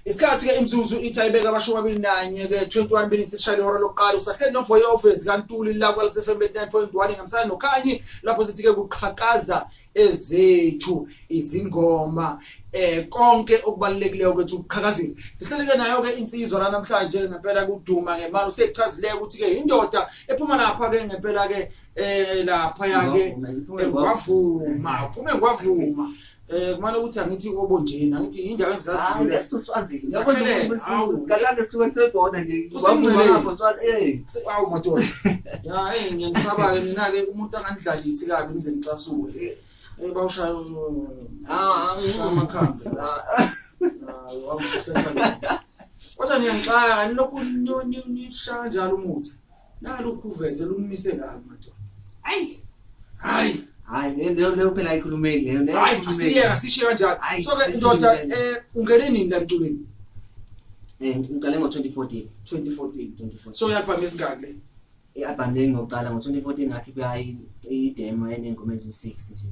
Isikhathi ke imzuzu ithi ayibeka abashumi abili nanye ke 21 minutes ishayile ihora lokuqala usahleli novoyo office kaNtuli la kwa Lux FM 89.1 ngamsana noKhanyi lapho sithi ke kuqhakaza ezethu izingoma konke okubalulekileyo kwethu ukuqhakazile. Sihleli ke nayo ke insizwa la namhlanje ngempela kuduma ngemali usekuchazileyo ukuthi ke indoda ephuma lapha ke ngempela ke lapha ya ke ngwavuma uphume ngwavuma. Kumele ukuthi angithi obonjeni angithi indawo engizaziyo le Swazi kahle sihlukene sebhoda nje Usemngceleni. Swazi Awu madoda. Ya hey ngiyanisaba ke mina ke umuntu angandlalisi kabi ngize ngicasuke. Bawushaya amakhambi. Wawushaya. Kodwa niyangixaka nilokhu nishaya njalo umuthi. Nalo ukhuvethe lumise kabi madoda. Hayi. Hayi. Hayi leyo phela ayikhulumeki leyo. Hayi asiyeka sishiye kanjalo. So ke ndoda ungene nini la emculweni? Ngiqale ngo-2014. 2014. So i-album esingaki le? I-album le ngokuqala ngo-2014 ngakhipha i-demo enengoma eziwu-6 nje.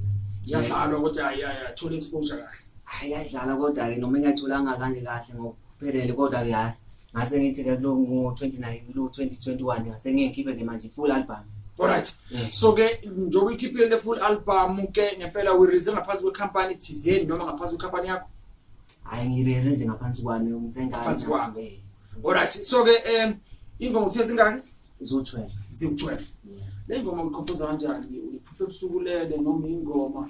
Iyadlalwa kodwa ayathola exposure kahle. Hayi iyadlala kodwa ke noma ingayitholanga kanje kahle ngokuphelele kodwa ke hayi ngase ngithi ke kulo ngo-29 kulo 2021 ngase ngiyikhiphe ke manje full album. Alright. So ke njengoba ikhiphile le full album ke ngempela uyirelease ngaphansi kwe-company thizeni noma ngaphansi kwe-company yakho? Hayi ngirelease nje ngaphansi kwami ngisengane. Ngaphansi kwakho. Alright. So ke ingoma uthe zingaki? Ziwu-12. Ziwu-12. Le ngoma uyikhompoza kanjani? Uyiphupha ebusuku lele noma ingoma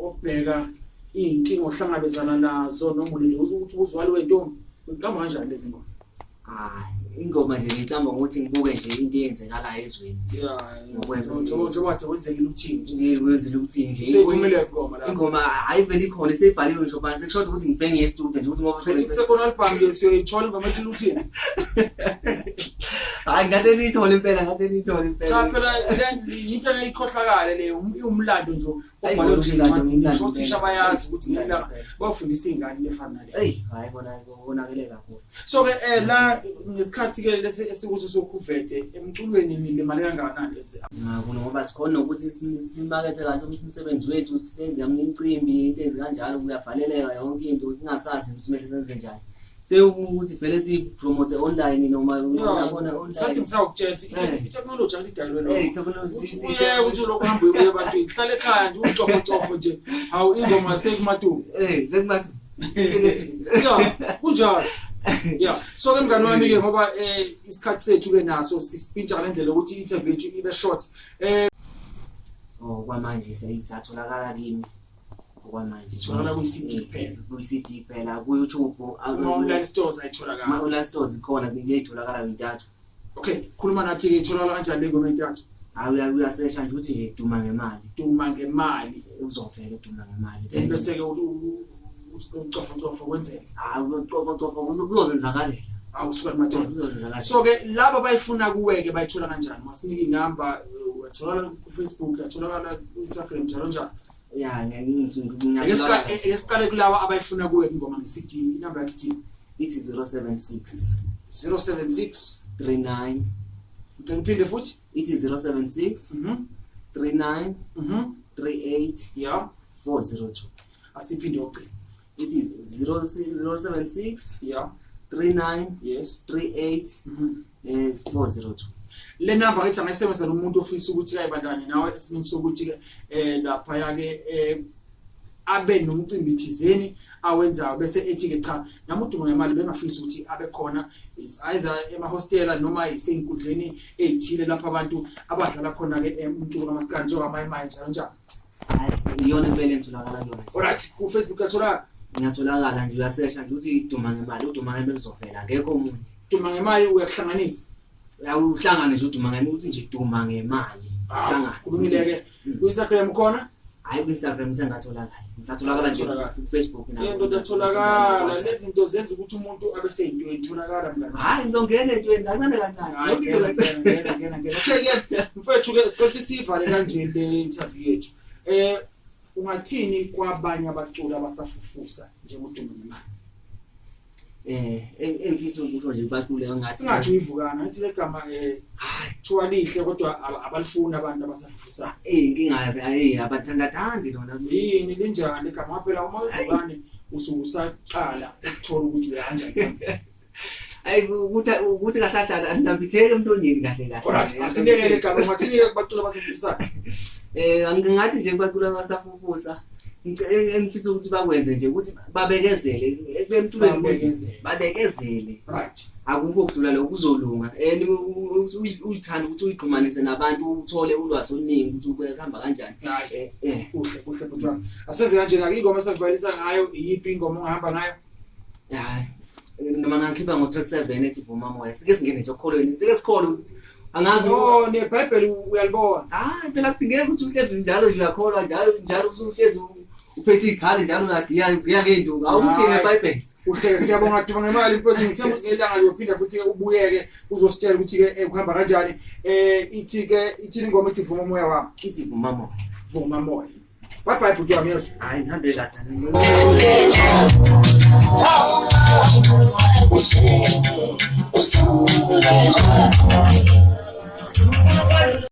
obheka iy'nkinga ohlangabezana nazo noma ulinde ukuthi uzwale wentombi? Uyiqamba kanjani lezi ngoma? Ingoma nje ngicamba ngokuthi ngibuke nje into eyenzekalayo ezweni. Njengoba kade kwenzekile ukuthini nje? Kwenzekile ukuthini nje? Seyiphumile ingoma la. Ingoma ayivele ikhona isebhaliwe ngisho phansi kusho ukuthi ngibheke nge-studio nje ukuthi ngoba sekusekhona album nje siyoyithola ingoma ethi luthini. Hayi ngathi niyithole impela, ngathi niyithole impela. Cha phela into eyikhohlakale le umlando nje obhalwe nje encwadini. Ngisho othisha bayazi ukuthi ngelanga bafundisa izingane lefana nale. Hey, hayi kona konakele kakhulu. So ke la ngesikhathi ke lesi esikuso sokuvete emculweni nilimale kangakanani lezi? Ngakho ngoba sikhona ukuthi simakethe kahle umsebenzi wethu, senze imicimbi into ezikanjalo kuyavaleleka yonke into singasazi ukuthi kumele senze njani. Sewukuthi vele sipromote online noma uyabona online. Sathi ngisakutshela ukuthi i-technology alidalwe lokho. Technology uye ukuthi lokho hamba uye ebantwini hlale ekhaya nje ucofo nje. Hawu ingoma sekumaduku. Sekumaduku. Yeah, kunjalo. Yeah. So ke mngani wami ke ngoba isikhathi sethu ke naso sisipintsha ngalendlela ukuthi i-interview yethu ibe short. Okwamanje seyizatholakala kimi. Okwamanje itholakala kwi-CD kuphela. Kwi-CD kuphela, ku-YouTube, ama-online stores ayitholakala. Ama-online stores ikhona nje itholakala intathu. Okay, khuluma nathi ke itholakala kanjani le ngoma intathu? Hayi uyasesha nje ukuthi nje duma ngemali. Duma ngemali. Uzovela duma ngemali. Bese ke ucofo kwenzeka. Hayi ucofo kuzozenzakalela. Awusuka madoda. So ke laba bayifuna kuwe ke bayithola kanjani? Masinike inamba, uyatholakala ku Facebook, uyatholakala ku Instagram njalo njalo. Ya ngiyatholakala. Esiqale kulaba abayifuna kuwe ingoma nge-CD, inamba yakho ithini? Ithi 076 076 39. Ngicela uphinde futhi. Ithi 076 39 38 yeah 402. Asiphinde ogcina. Ithi 076 yeah 39 yes 38 402. Le number ngithi angayisebenzisa umuntu ofisa ukuthi ayibandakanye nawe esimeni sokuthi ke lapha ke abe nomcimbi thizeni awenzayo bese ethi ke cha nami uDuma ngemali bengafisa ukuthi abe khona, it's either emahostela noma iseyinkundleni ezithile lapho abantu abadlala khona ke umculo kaMaskandi njengoba manje njalo njalo. Hayi iyona impela engitholakala kuyona. Alright, ku Facebook uyatholakala? Ngiyatholakala nje uyasesha nje ukuthi Duma ngemali, uDuma ngemali uzovela akekho omunye. Duma ngemali uyakuhlanganisa. Uhlangane nje uDuma ngemali uthi nje Duma ngemali. Uhlangane. Kulungile ke. Ku Instagram khona? Hayi ku Instagram sengatholakala. Ngisatholakala nje ku Facebook na. Into etholakala lezi zinto zenza ukuthi umuntu abe seyintweni etholakala mngani. Hayi ngizongena entweni kancane kancane. Ngena ngena. Okay ke mfethu ke sicela sivale kanje le interview yethu. Ungathini kwabanye abaculi abasafufusa njengoDuma ngemali? Engifisa ukusho nje bacule ngathi singathi uyivukana ngithi legama hayi thiwa lihle kodwa abalifuni abantu abasafufusa. Inkinga abathandathandi lona. Yini linjani igama phela uma uyivukane Usuke usaqala ukuthola ukuthi uya kanjani. Ayi, ukuthi kahle kahle alinambitheki emlonyeni kahle kahle. Alright, asibekele igama, ungathini-ke kubaculi abasafufusayo? Ngingathi nje kubaculi abasafufusa, engifisa ukuthi bakwenze nje ukuthi babekezele emculweni, Babekezele. Babekezele. Akukho okudlula lokho, kuzolunga, and uyithanda ukuthi uyixhumanise nabantu, uthole ulwazi oluningi ukuthi kuhamba kanjani. Hayi. Eh. Kuhle kuhle, bhuti wami. Asenze kanjena-ke, ingoma esakuvalisa ngayo iyiphi ingoma ongahamba ngayo? Hayi, noma ngakhipha ngo-track 7 ethi "Vuma Moya". Sike singene nje okholweni, sike sikholwe ukuthi angazi. Oh, nebhayibheli uyalibona? Ah, phela kudingeka ukuthi uhlezi njalo nje uyakholwa, njalo njalo usuhlezi uphethe ikhali njalo, uyagiya ugiya ngey'nduku, awudinge Hayi. ebhayibheli. Kuhle, siyabonga Duma ngemali mfowethu. Ngithemba ukuthi ngelanga liyophinda futhi-ke ubuyeke uzositshela ukuthi-ke kuhamba kanjani. Ithi-ke, ithini ingoma? Ithi "Vuma Moya Wami"? Ithi "Vuma Moya". "Vuma Moya". Bye bye, bhuti wami, yezwa. Hhayi, ngihambe kahle. Usuku, usuku.